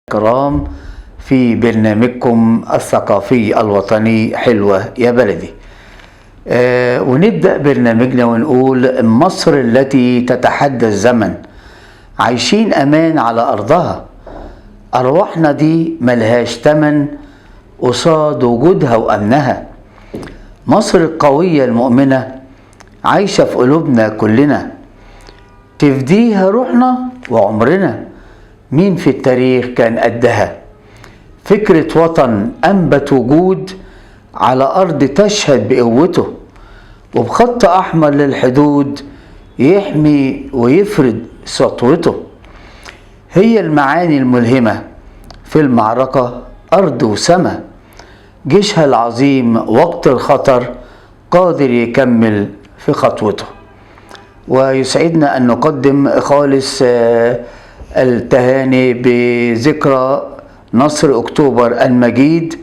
الكرام في برنامجكم الثقافي الوطني حلوة يا بلدي. ونبدأ برنامجنا ونقول مصر التي تتحدى الزمن، عايشين أمان على أرضها، أرواحنا دي ملهاش تمن قصاد وجودها وأمنها. مصر القوية المؤمنة عايشة في قلوبنا كلنا، تفديها روحنا وعمرنا، مين في التاريخ كان قدها؟ فكرة وطن أنبت وجود على أرض تشهد بقوته، وبخط أحمر للحدود يحمي ويفرد سطوته. هي المعاني الملهمة في المعركة أرض وسما، جيشها العظيم وقت الخطر قادر يكمل في خطوته. ويسعدنا أن نقدم خالص التهاني بذكرى نصر أكتوبر المجيد،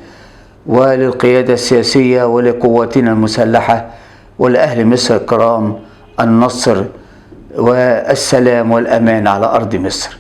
وللقيادة السياسية ولقواتنا المسلحة ولأهل مصر الكرام النصر والسلام والأمان على أرض مصر.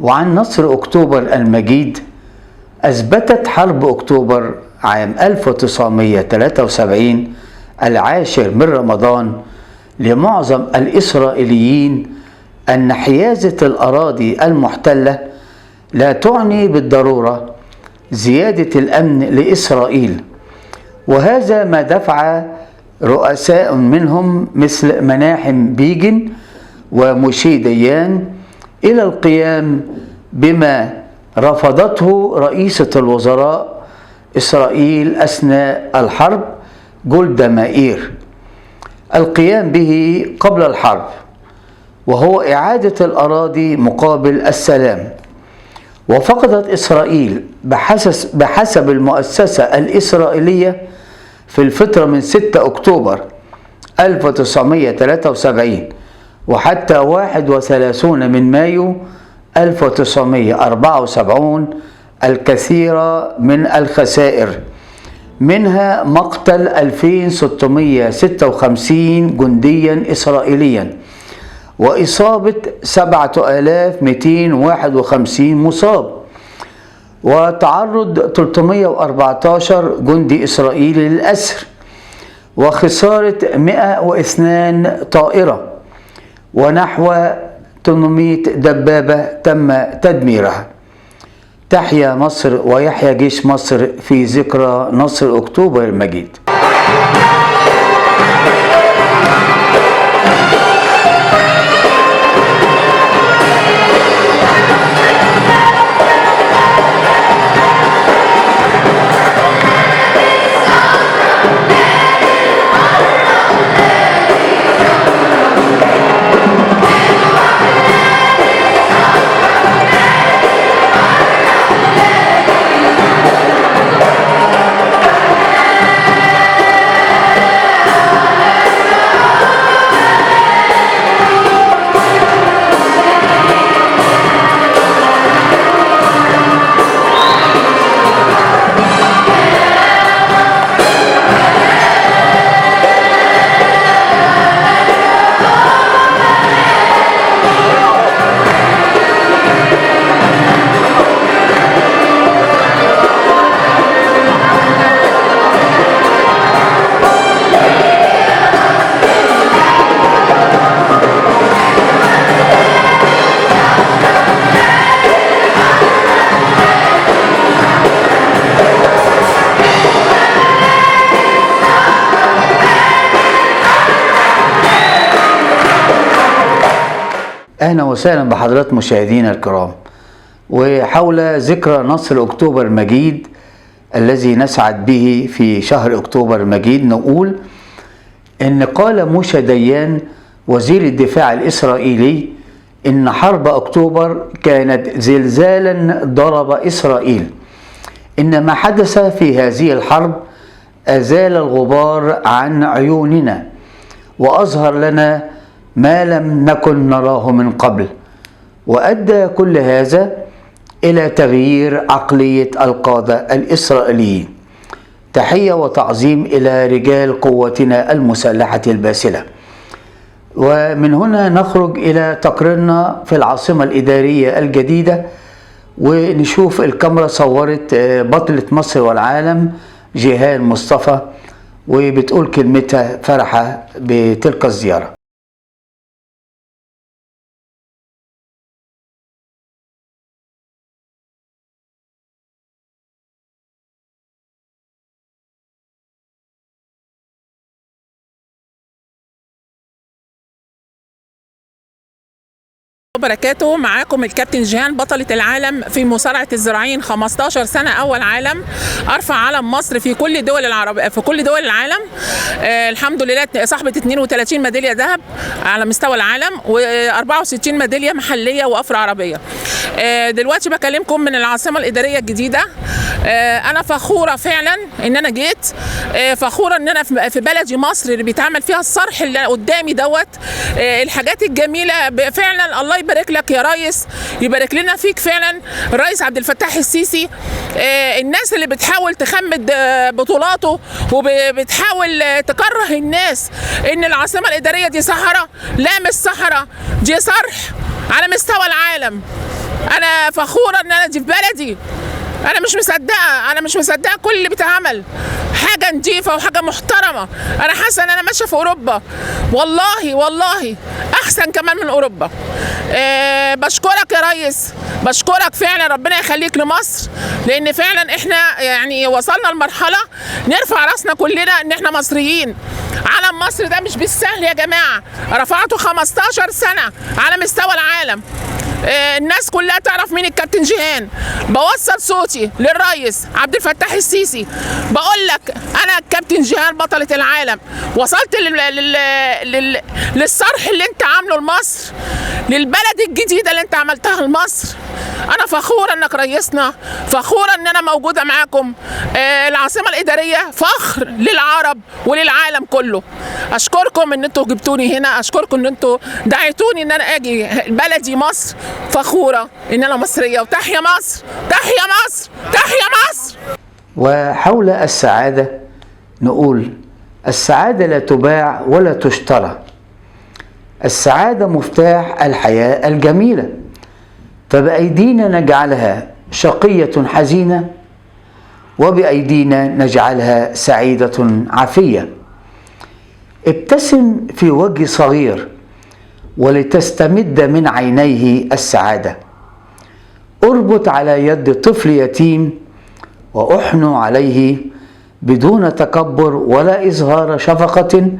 وعن نصر أكتوبر المجيد، أثبتت حرب أكتوبر عام 1973 العاشر من رمضان لمعظم الإسرائيليين أن حيازة الأراضي المحتلة لا تعني بالضرورة زيادة الأمن لإسرائيل، وهذا ما دفع رؤساء منهم مثل مناحم بيجن وموشي ديان إلى القيام بما رفضته رئيسة الوزراء إسرائيل أثناء الحرب جولدا مائير القيام به قبل الحرب، وهو إعادة الأراضي مقابل السلام. وفقدت إسرائيل بحسب المؤسسة الإسرائيلية في الفترة من 6 أكتوبر 1973 وحتى 31 من مايو 1974 الكثير من الخسائر، منها مقتل 2656 جنديا إسرائيليا وإصابة 7251 مصاب، وتعرض 314 جندي إسرائيلي للأسر، وخسارة 102 طائرة ونحو 800 دبابة تم تدميرها. تحيا مصر ويحيا جيش مصر في ذكرى نصر أكتوبر المجيد. أهلا وسهلا بحضرات مشاهدينا الكرام. وحول ذكرى نصر أكتوبر المجيد الذي نسعد به في شهر أكتوبر المجيد نقول إن قال موشا ديان وزير الدفاع الإسرائيلي إن حرب أكتوبر كانت زلزالا ضرب إسرائيل، إن ما حدث في هذه الحرب أزال الغبار عن عيوننا وأظهر لنا ما لم نكن نراه من قبل، وأدى كل هذا إلى تغيير عقلية القادة الإسرائيليين. تحية وتعظيم إلى رجال قوتنا المسلحة الباسلة. ومن هنا نخرج إلى تقريرنا في العاصمة الإدارية الجديدة، ونشوف الكاميرا صورت بطلة مصر والعالم جيهان مصطفى وبتقول كلمتها فرحة بتلك الزيارة. وبركاته. معاكم الكابتن جيهان بطلة العالم في مصارعة الذراعين 15 سنة، أول عالم، أرفع علم مصر في كل دول العرب، في كل دول العالم. الحمد لله صاحبة 32 ميدالية ذهب على مستوى العالم و64 ميدالية محلية وأفرع عربية. دلوقتي بكلمكم من العاصمة الإدارية الجديدة. أنا فخورة فعلا إن أنا جيت، فخورة إن أنا في بلدي مصر اللي بيتعمل فيها الصرح اللي قدامي دوت، الحاجات الجميلة فعلا. الله يبارك لك يا ريس، يبارك لنا فيك فعلا الرئيس عبد الفتاح السيسي. الناس اللي بتحاول تخمد بطولاته وبتحاول تكره الناس ان العاصمة الإدارية دي صحراء، لا مش صحراء، دي صرح على مستوى العالم. انا فخورة ان انا دي في بلدي، انا مش مصدقة، انا مش مصدقة كل اللي بيتعمل، حاجة نظيفة وحاجة محترمة. انا حاسة ان انا ماشية في اوروبا، والله والله احسن كمان من اوروبا. بشكرك يا ريس، بشكرك فعلا، ربنا يخليك لمصر، لان فعلا احنا يعني وصلنا لمرحلة نرفع راسنا كلنا ان احنا مصريين. علم مصر ده مش بالسهل يا جماعة، رفعته 15 سنة على مستوى العالم. الناس كلها تعرف مين الكابتن جيهان. بوصل صوتي للرئيس عبد الفتاح السيسي، بقول لك انا الكابتن جيهان بطلة العالم، وصلت للصرح اللي انت عامله لمصر، للبلد الجديدة اللي انت عملتها لمصر. انا فخورة انك رئيسنا، فخورة ان انا موجودة معاكم. العاصمة الإدارية فخر للعرب وللعالم كله. اشكركم ان انتوا جبتوني هنا، اشكركم ان انتوا دعيتوني ان انا اجي بلدي مصر. فخورة ان انا مصرية، وتحيا مصر، تحيا مصر، تحيا مصر. وحول السعادة نقول السعادة لا تباع ولا تشترى، السعادة مفتاح الحياة الجميلة، فبأيدينا نجعلها شقية حزينة وبأيدينا نجعلها سعيدة عافية. ابتسم في وجه صغير ولتستمد من عينيه السعادة. اربط على يد طفل يتيم وأحنو عليه بدون تكبر ولا إظهار شفقة،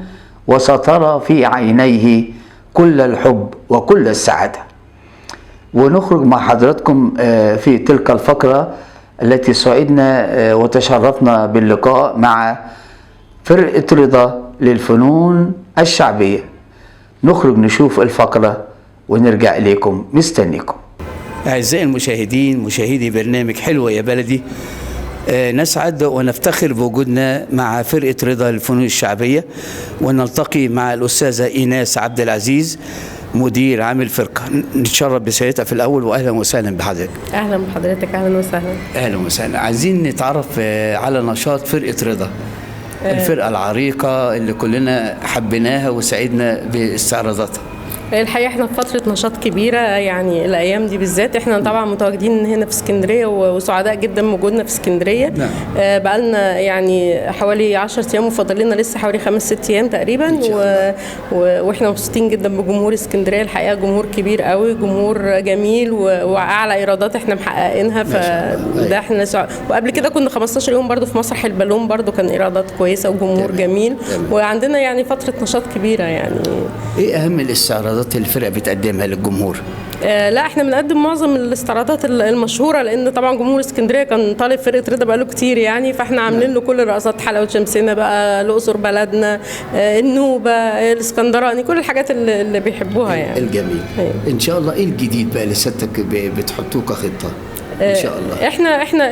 وسترى في عينيه كل الحب وكل السعادة. ونخرج مع حضراتكم في تلك الفقرة التي سعدنا وتشرفنا باللقاء مع فرقة رضا للفنون الشعبية. نخرج نشوف الفقرة ونرجع إليكم، مستنيكم. أعزائي المشاهدين، مشاهدي برنامج حلوة يا بلدي، نسعد ونفتخر بوجودنا مع فرقة رضا للفنون الشعبية، ونلتقي مع الأستاذة إيناس عبد العزيز مدير عام الفرقة. نتشرف بسيادتها في الأول، وأهلا وسهلا بحضرتك. أهلا بحضرتك، أهلا وسهلا. أهلا وسهلا. عايزين نتعرف على نشاط فرقة رضا، الفرقة العريقة اللي كلنا حبيناها وسعدنا باستعراضاتها. الحقيقة احنا في فترة نشاط كبيرة يعني الايام دي بالذات. احنا طبعا متواجدين هنا في اسكندرية وسعداء جدا بوجودنا في اسكندرية. نعم. بقالنا يعني حوالي 10 ايام وفاضل لنا لسه حوالي 5-6 ايام تقريبا، واحنا مبسوطين جدا بجمهور اسكندرية. الحقيقة جمهور كبير قوي، جمهور جميل، واعلى ايرادات احنا محققينها، فده احنا وقبل كده كنا 15 يوم برضو في مسرح البالون، برضو كان ايرادات كويسة وجمهور جميل. تمام. وعندنا يعني فترة نشاط كبيرة. يعني ايه اهم الاستعراضات الفرقة بتقدمها للجمهور؟ لا احنا بنقدم معظم الاستعراضات المشهورة، لان طبعا جمهور اسكندرية كان طالب فرقه رضا بقاله كتير يعني، فاحنا عاملين له كل الرقصات، حلاوة شمسنا بقى، الاقصر بلدنا، النوبة، الاسكندراني، كل الحاجات اللي بيحبوها يعني. الجميل. أيوة. ان شاء الله ايه الجديد بقى اللي سيادتك بتحطوه كخطه؟ ان شاء الله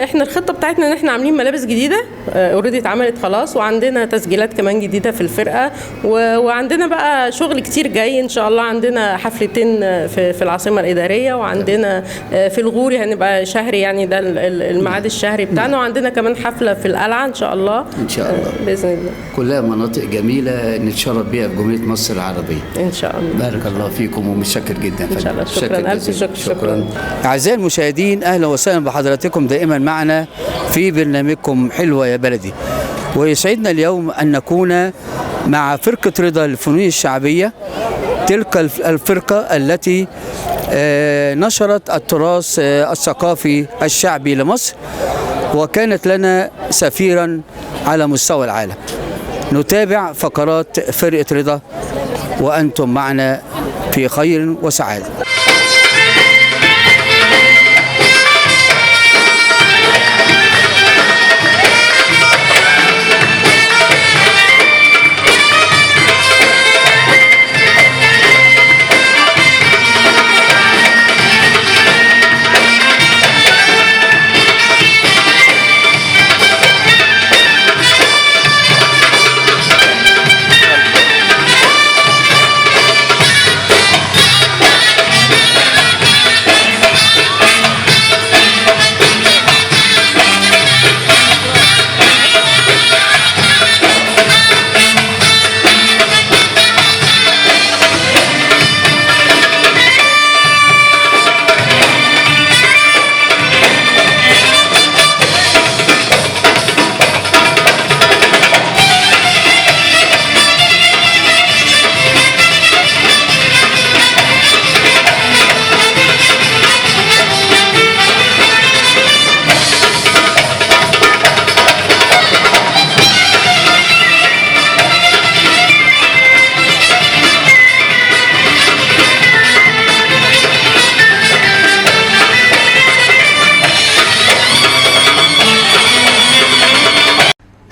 احنا الخطة بتاعتنا ان احنا عاملين ملابس جديدة already اتعملت خلاص، وعندنا تسجيلات كمان جديدة في الفرقة، وعندنا بقى شغل كتير جاي ان شاء الله. عندنا حفلتين في العاصمة الادارية، وعندنا في الغوري هنبقى شهري يعني، ده الميعاد الشهري بتاعنا، وعندنا كمان حفلة في القلعة ان شاء الله. ان شاء الله باذن الله. كلها مناطق جميلة نتشرف بيها في جمهورية مصر العربية ان شاء الله. بارك الله فيكم ومتشكر جدا. ان شاء الله. شكرا، الف شكر. شكرا. اعزائي المشاهدين، اهلا وسهلا بحضراتكم دائما معنا في برنامجكم حلوة يا بلدي، ويسعدنا اليوم أن نكون مع فرقة رضا للفنون الشعبية، تلك الفرقة التي نشرت التراث الثقافي الشعبي لمصر، وكانت لنا سفيرا على مستوى العالم. نتابع فقرات فرقة رضا وأنتم معنا في خير وسعادة.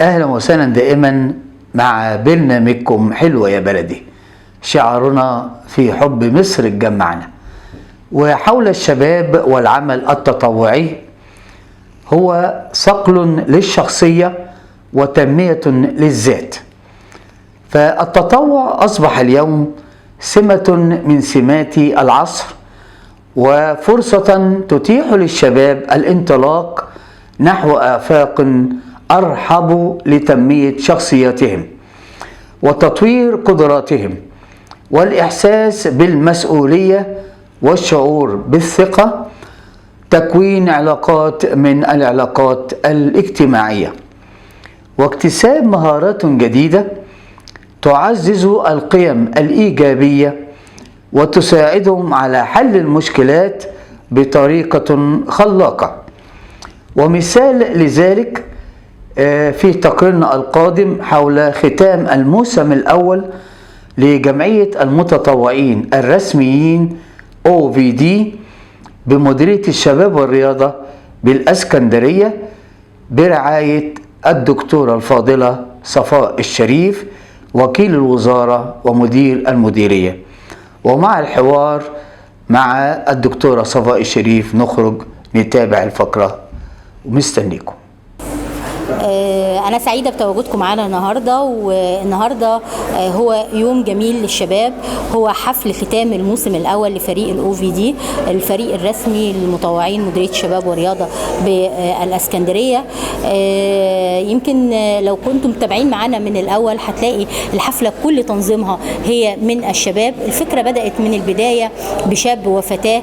أهلا وسهلا دائما مع برنامجكم حلوة يا بلدي. شعارنا في حب مصر اتجمعنا، وحول الشباب والعمل التطوعي هو صقل للشخصية وتنمية للذات. فالتطوع أصبح اليوم سمة من سمات العصر، وفرصة تتيح للشباب الانطلاق نحو آفاق أرحب لتنمية شخصياتهم وتطوير قدراتهم والإحساس بالمسؤولية والشعور بالثقة، تكوين علاقات من العلاقات الاجتماعية، واكتساب مهارات جديدة تعزز القيم الإيجابية وتساعدهم على حل المشكلات بطريقة خلاقة. ومثال لذلك في تقريرنا القادم حول ختام الموسم الأول لجمعية المتطوعين الرسميين OVD بمديرية الشباب والرياضة بالأسكندرية برعاية الدكتورة الفاضلة صفاء الشريف وكيل الوزارة ومدير المديرية. ومع الحوار مع الدكتورة صفاء الشريف نخرج نتابع الفقرة ومستنيكم. أنا سعيدة بتواجدكم معانا النهاردة، والنهاردة هو يوم جميل للشباب، هو حفل ختام الموسم الأول لفريق الOVD، الفريق الرسمي للمتطوعين مديرية الشباب والرياضة بالأسكندرية. يمكن لو كنتم متابعين معانا من الأول هتلاقي الحفلة كل تنظيمها هي من الشباب. الفكرة بدأت من البداية بشاب وفتاة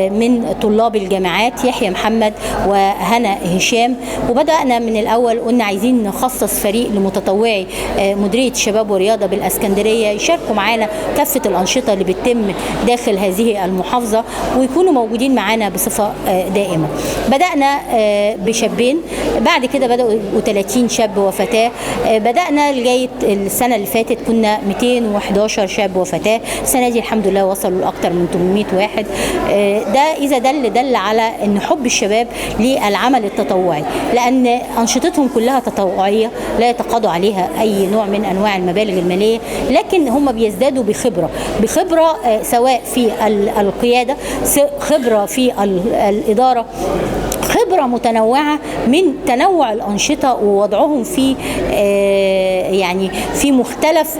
من طلاب الجامعات، يحيى محمد وهنا هشام، وبدأنا من الأول الاول قلنا عايزين نخصص فريق لمتطوعي مديرية الشباب والرياضة بالاسكندرية يشاركوا معانا كافة الانشطة اللي بتتم داخل هذه المحافظة ويكونوا موجودين معانا بصفة دائمة. بدانا بشابين، بعد كده بداوا يبقوا 30 شاب وفتاه. بدانا لغاية السنة اللي فاتت كنا 211 شاب وفتاه، السنة دي الحمد لله وصلوا لاكثر من 800 واحد. ده اذا دل على ان حب الشباب للعمل التطوعي، لان انشطتهم كلها تطوعية لا يتقاضوا عليها اي نوع من انواع المبالغ المالية، لكن هم بيزدادوا بخبره سواء في القيادة، خبره في الادارة، خبرة متنوعة من تنوع الأنشطة ووضعهم في يعني في مختلف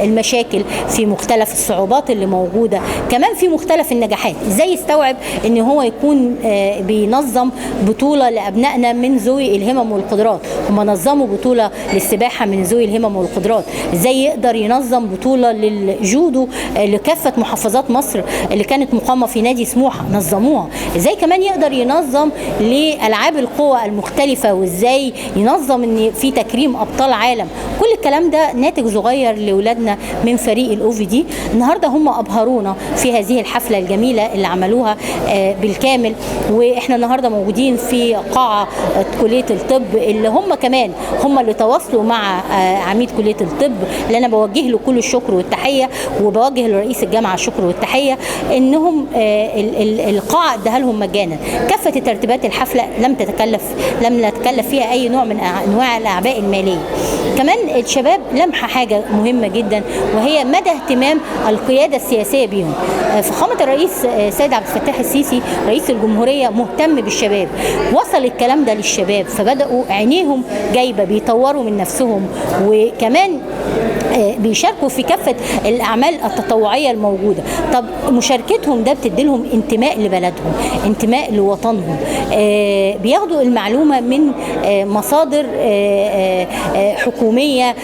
المشاكل، في مختلف الصعوبات اللي موجودة، كمان في مختلف النجاحات. ازاي يستوعب ان هو يكون بينظم بطولة لأبنائنا من ذوي الهمم والقدرات؟ هم نظموا بطولة للسباحة من ذوي الهمم والقدرات. ازاي يقدر ينظم بطولة للجودو لكافة محافظات مصر اللي كانت مقامة في نادي سموحة، نظموها. ازاي كمان يقدر ينظم لألعاب القوى المختلفة، وازاي ينظم ان في تكريم ابطال عالم. كل الكلام ده ناتج صغير لاولادنا من فريق ال OVD. النهارده هم ابهرونا في هذه الحفلة الجميلة اللي عملوها بالكامل، واحنا النهارده موجودين في قاعة كليه الطب اللي هم كمان هم اللي تواصلوا مع عميد كليه الطب اللي انا بوجه له كل الشكر والتحيه، وبوجه لرئيس الجامعة الشكر والتحيه، انهم القاعة اداها لهم مجانا. كافة ترتيبات الحفلة لم نتكلف فيها اي نوع من انواع الاعباء المالية. كمان الشباب لمحه حاجة مهمة جدا، وهي مدى اهتمام القيادة السياسية بيهم. فخامة الرئيس السيد عبد الفتاح السيسي رئيس الجمهورية مهتم بالشباب، وصل الكلام ده للشباب فبداوا عينيهم جايبه، بيطوروا من نفسهم، وكمان بيشاركوا في كافة الأعمال التطوعية الموجودة. طب مشاركتهم ده بتديلهم انتماء لبلدهم، انتماء لوطنهم، بياخدوا المعلومة من مصادر حكومية،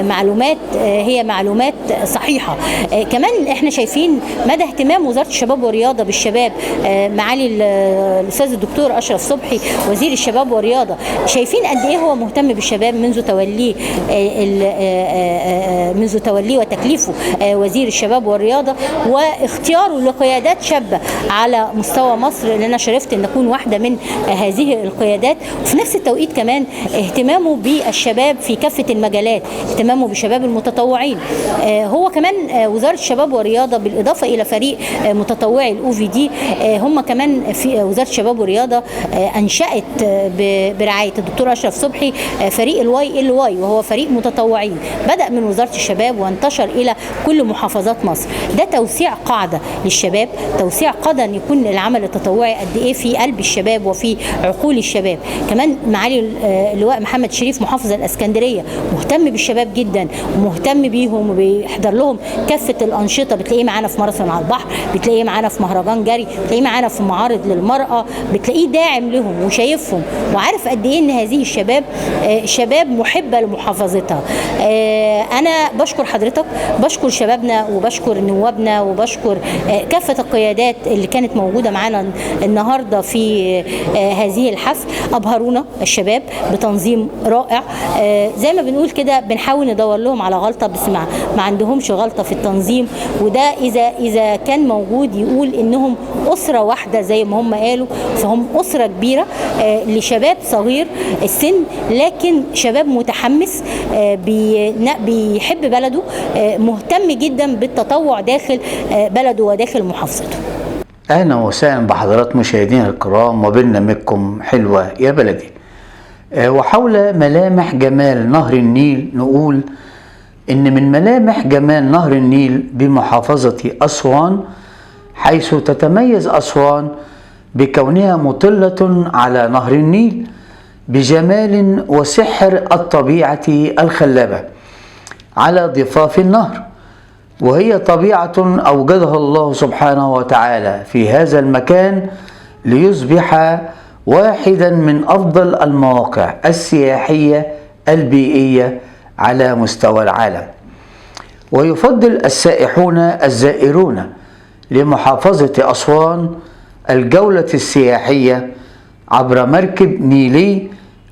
معلومات هي معلومات صحيحة. كمان احنا شايفين مدى اهتمام وزارة الشباب والرياضة بالشباب. معالي الأستاذ الدكتور أشرف صبحي وزير الشباب والرياضة، شايفين قد ايه هو مهتم بالشباب منذ توليه وتكليفه وزير الشباب والرياضة، واختياره لقيادات شابة على مستوى مصر اللي أنا شرفت أن أكون واحدة من هذه القيادات. وفي نفس التوقيت كمان اهتمامه بالشباب في كافة المجالات، اهتمامه بشباب المتطوعين. هو كمان وزارة الشباب والرياضة بالإضافة إلى فريق متطوعي ال OVD، هم كمان في وزارة الشباب والرياضة أنشأت برعاية الدكتور أشرف صبحي فريق ال YLY، وهو فريق متطوعين بدأ من وزارة الشباب وانتشر إلى كل محافظات مصر. ده توسيع قاعدة للشباب، توسيع قاعدة أن يكون العمل التطوعي قد إيه في قلب الشباب وفي عقول الشباب. كمان معالي اللواء محمد شريف محافظ الإسكندرية مهتم بالشباب جدا ومهتم بيهم وبيحضر لهم كافة الأنشطة. بتلاقيه معانا في ماراثون على البحر، بتلاقيه معانا في مهرجان جري، بتلاقيه معانا في معارض للمرأة، بتلاقيه داعم لهم وشايفهم وعارف قد إيه إن هذه الشباب شباب محبة لمحافظتها. أنا بشكر حضرتك، بشكر شبابنا وبشكر نوابنا وبشكر كافة القيادات اللي كانت موجودة معانا النهاردة في هذه الحفل. أبهرونا الشباب بتنظيم رائع، زي ما بنقول كده بنحاول ندور لهم على غلطة بس ما عندهمش غلطة في التنظيم، وده إذا كان موجود يقول إنهم أسرة واحدة زي ما هم قالوا، فهم أسرة كبيرة لشباب صغير السن لكن شباب متحمس بيحب بلده، مهتم جدا بالتطوع داخل بلده وداخل محافظته. اهلا وسهلا بحضرات مشاهدينا الكرام وبرنامجكم حلوة يا بلدي. وحول ملامح جمال نهر النيل نقول ان من ملامح جمال نهر النيل بمحافظة أسوان، حيث تتميز أسوان بكونها مطلة على نهر النيل بجمال وسحر الطبيعة الخلابة على ضفاف النهر، وهي طبيعة أوجدها الله سبحانه وتعالى في هذا المكان ليصبح واحدا من أفضل المواقع السياحية البيئية على مستوى العالم. ويفضل السائحون الزائرون لمحافظة أسوان الجولة السياحية عبر مركب نيلي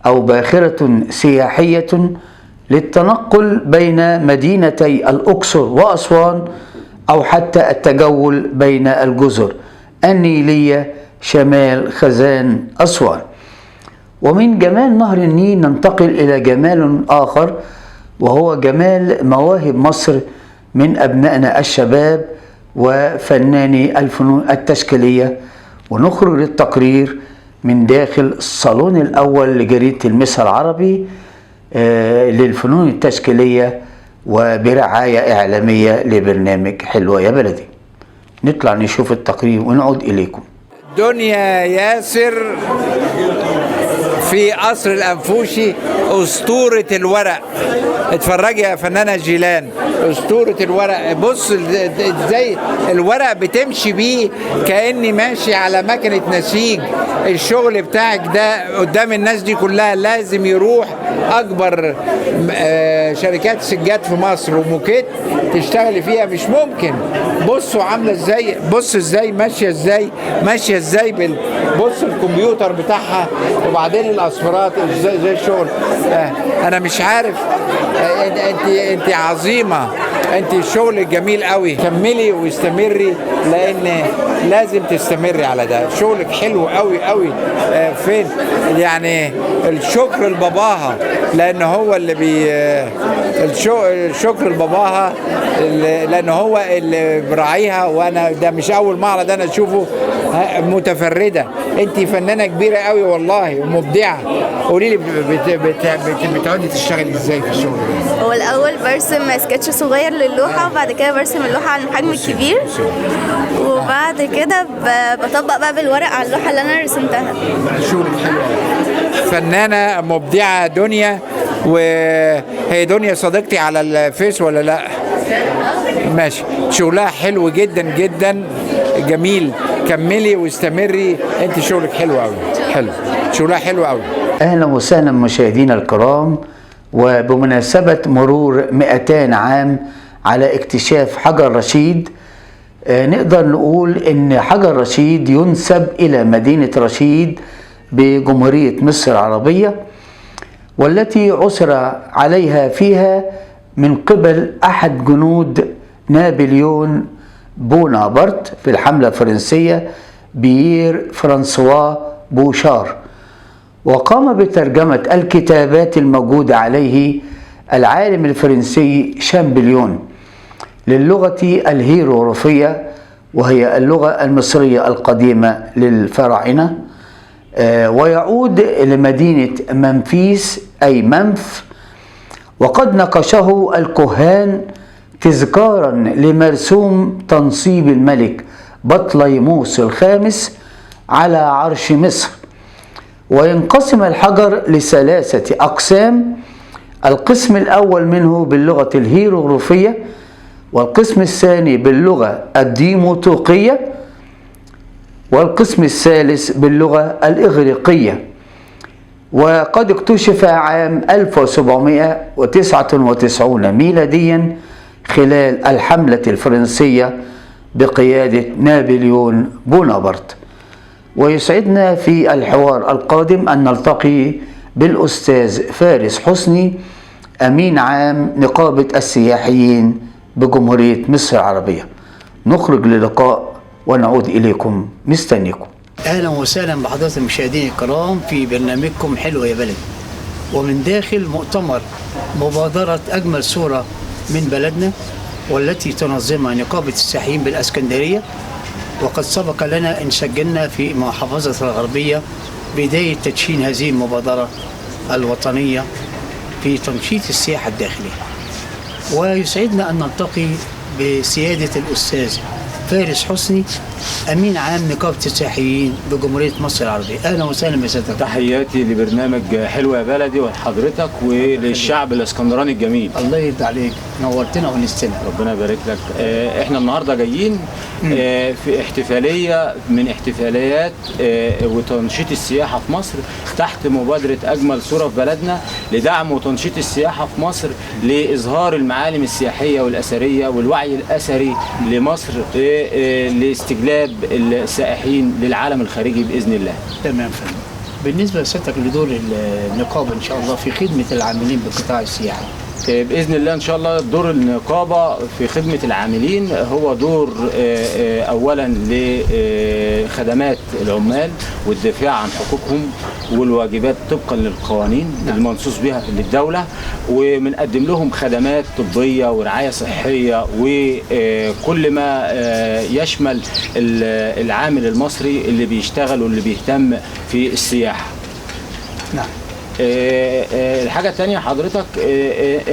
أو باخرة سياحية للتنقل بين مدينتي الأقصر وأسوان، أو حتى التجول بين الجزر النيلية شمال خزان أسوان. ومن جمال نهر النيل ننتقل إلى جمال آخر، وهو جمال مواهب مصر من أبنائنا الشباب وفناني الفنون التشكيلية. ونخرج للتقرير من داخل الصالون الأول لجريدة المسا العربي للفنون التشكيلية وبرعاية إعلامية لبرنامج حلوة يا بلدي. نطلع نشوف التقرير ونعود إليكم. دنيا ياسر في قصر الأنفوشي، أسطورة الورق. اتفرجي يا فنانة جيلان، أسطورة الورق. بص ازاي الورق بتمشي بيه كأني ماشي على مكنة نسيج. الشغل بتاعك ده قدام الناس دي كلها لازم يروح أكبر شركات سجاد في مصر وموكيت تشتغلي فيها، مش ممكن. بصوا عاملة ازاي، بص ازاي ماشية، ازاي ماشية ازاي بص الكمبيوتر بتاعها، وبعدين الأصفرات ازاي الشغل. أنا مش عارف، انت عظيمة، انت الشغل جميل قوي. كملي واستمري، لان لازم تستمري على ده. شغلك حلو قوي قوي. فين يعني الشكر لباباها، لان هو اللي الشكر لباباها لان هو اللي براعيها. وانا ده مش اول معرض انا اشوفه متفردة. انت فنانة كبيرة قوي والله ومبدعه. قولي لي بتقعدي تشتغلي ازاي في الشغل ده؟ هو الاول برسم سكتش صغير للوحه، وبعد كده برسم اللوحة على الحجم الكبير، وبعد كده بطبق بقى بالورق على اللوحة اللي انا رسمتها. شغلك حلو قوي، فنانة مبدعة دنيا. وهي دنيا صديقتي على الفيس ولا لا؟ ماشي، شغلها حلو جدا جدا، جميل. كملي واستمري، انت شغلك حلو قوي، حلو، شغلها حلو قوي. اهلا وسهلا مشاهدينا الكرام، وبمناسبة مرور 200 عام على اكتشاف حجر رشيد، نقدر نقول ان حجر رشيد ينسب الى مدينة رشيد بجمهورية مصر العربية، والتي عثر عليها فيها من قبل احد جنود نابليون بونابرت في الحملة الفرنسية بيير فرانسوا بوشار، وقام بترجمة الكتابات الموجودة عليه العالم الفرنسي شامبليون للغة الهيروغليفية، وهي اللغة المصرية القديمة للفراعنة، ويعود لمدينة منفيس أي منف. وقد نقشه الكهان تذكارا لمرسوم تنصيب الملك بطليموس الخامس على عرش مصر. وينقسم الحجر لثلاثة أقسام، القسم الأول منه باللغة الهيروغليفية، والقسم الثاني باللغة الديموتوقية، والقسم الثالث باللغة الإغريقية. وقد اكتشف عام 1799 ميلاديا خلال الحملة الفرنسية بقيادة نابليون بونابرت. ويسعدنا في الحوار القادم أن نلتقي بالأستاذ فارس حسني، أمين عام نقابة السياحيين بجمهورية مصر العربية. نخرج للقاء ونعود إليكم، مستنيكم. أهلا وسهلا بحضرات المشاهدين الكرام في برنامجكم حلو يا بلدي، ومن داخل مؤتمر مبادرة أجمل صورة من بلدنا والتي تنظمها نقابة السياحيين بالإسكندرية. وقد سبق لنا أن سجلنا في محافظة الغربية بداية تدشين هذه المبادرة الوطنية في تنشيط السياحة الداخلية. ويسعدنا أن نلتقي بسيادة الأستاذ فارس حسني، أمين عام نقابة السياحيين بجمهورية مصر العربية. أهلا وسهلا بسيادتك. تحياتي لبرنامج حلو يا بلدي ولحضرتك وللشعب الاسكندراني الجميل. الله يرضى عليك، نورتنا ونستنا. ربنا يبارك لك. احنا النهارده جايين في احتفالية من احتفاليات وتنشيط السياحة في مصر تحت مبادرة اجمل صوره في بلدنا، لدعم وتنشيط السياحة في مصر، لاظهار المعالم السياحية والاثريه والوعي الاثري لمصر، لاستجلاب السائحين للعالم الخارجي باذن الله. تمام فندم. بالنسبة لسيادتك لدور النقابة ان شاء الله في خدمة العاملين بقطاع السياحة. باذن الله ان شاء الله دور النقابة في خدمة العاملين هو دور اولا لخدمات العمال والدفاع عن حقوقهم والواجبات طبقا للقوانين المنصوص بها للدولة، وبنقدم لهم خدمات طبية ورعاية صحية وكل ما يشمل العامل المصري اللي بيشتغل واللي بيهتم في السياحة. نعم. الحاجة التانية حضرتك،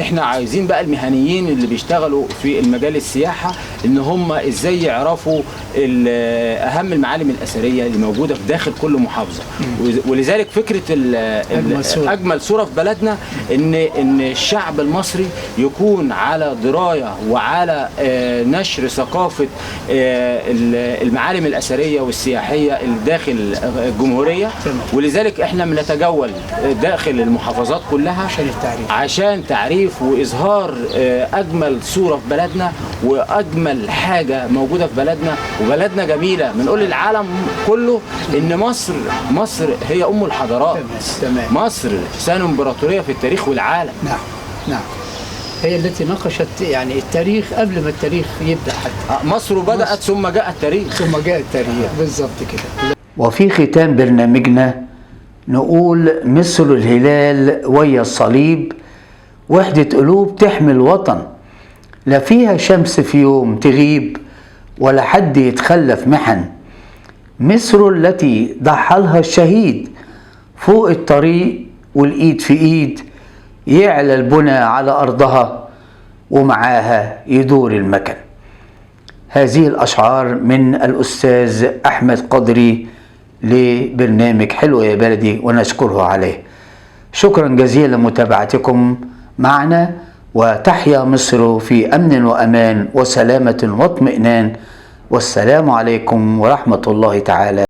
احنا عايزين بقى المهنيين اللي بيشتغلوا في المجال السياحة ان هم ازاي يعرفوا اهم المعالم الاثرية اللي موجودة في داخل كل محافظة، ولذلك فكرة اجمل صورة في بلدنا ان الشعب المصري يكون على دراية وعلى نشر ثقافة المعالم الاثرية والسياحية اللي داخل الجمهورية. ولذلك احنا بنتجول داخل المحافظات كلها عشان التعريف، عشان تعريف واظهار اجمل صوره في بلدنا واجمل حاجة موجودة في بلدنا. وبلدنا جميلة، بنقول للعالم كله ان مصر هي ام الحضارات. تمام. مصر ثاني امبراطورية في التاريخ والعالم. نعم نعم، هي التي ناقشت يعني التاريخ قبل ما التاريخ يبدا حتى. مصر بدات ثم جاء التاريخ، ثم جاء التاريخ بالظبط كده. وفي ختام برنامجنا نقول مثل الهلال ويا الصليب، وحدة قلوب تحمي الوطن، لا فيها شمس في يوم تغيب ولا حد يتخلف محن. مصر التي ضحلها الشهيد فوق الطريق والإيد في إيد، يعلى البنى على أرضها ومعاها يدور المكن. هذه الأشعار من الأستاذ أحمد قدري لبرنامج حلو يا بلدي، ونشكره عليه. شكرا جزيلا لمتابعتكم معنا، وتحيا مصر في أمن وأمان وسلامة واطمئنان. والسلام عليكم ورحمة الله تعالى.